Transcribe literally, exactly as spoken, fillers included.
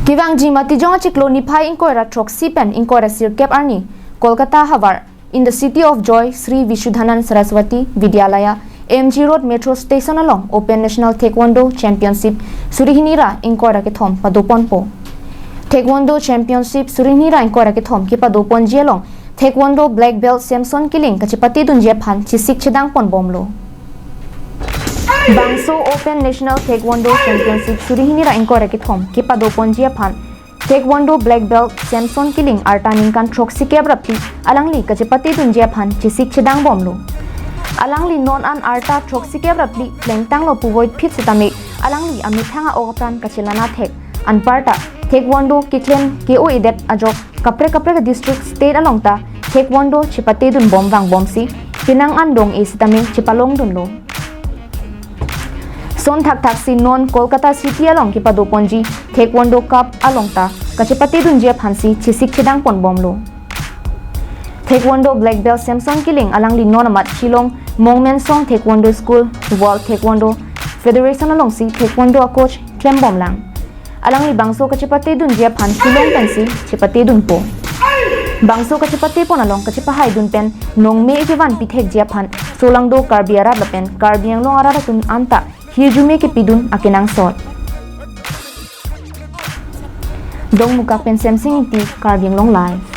Kevangji Matijong achiklo niphai ingkoi ra throksi pen ingkoi ra sirkep arni Kolkata havar in the City of Joy Sri Vishudhanand Saraswati Vidyalaya, M G Road, Metro Station along Open National Taekwondo Championship suri hini ra ingkoi ra kethom padoponpo. Taekwondo Championship suri hini ra ingkoi ra kethom kepadoponji along Taekwondo Black Belt Samson Killing kachepatedunji aphan chesik chedangponbomlo. Bangso Open National Taekwondo Championship suri hini ra ingkoi ra kethom kepadoponji aphan Taekwondo Black Belt Samson Killing arta ningkan throksikep ra phli alangli kachepatedunji aphan chesik chedangbomlo. Alangli non an arta throksikep ra phli plengtanglo puvoiphit setame alangli amethang a-ok apran kachelang athek anparta Taekwondo keklem ke-o-edet ajok kaprek kaprek district state along ta Taekwondo chepatedunbom vangbomsi penang an dong-e setame chepalongdunlo. Son thakthaksi non Kolkata City along kepadoponji Taekwondo Cup along ta kachepatedunji aphansi chesik chedangponbomlo. Taekwondo Black Belt Samson Killing alangli non amat Shillong Mongmensong Taekwondo School, World Taekwondo Federation alongsi Taekwondo a-coach klembomlang. Alangli bangso kachepatedunji aphan Shillong pensi chepatedunpo. Bangso kachepatepon along kachepahaidun pen nongme kevanpi thekji aphan solangdo Karbi arat lapen Karbi Anglong arat atum anta hirjume kepidun akenangsot. Dongmukak pen Semsing Ingti, Karbi Anglong Live.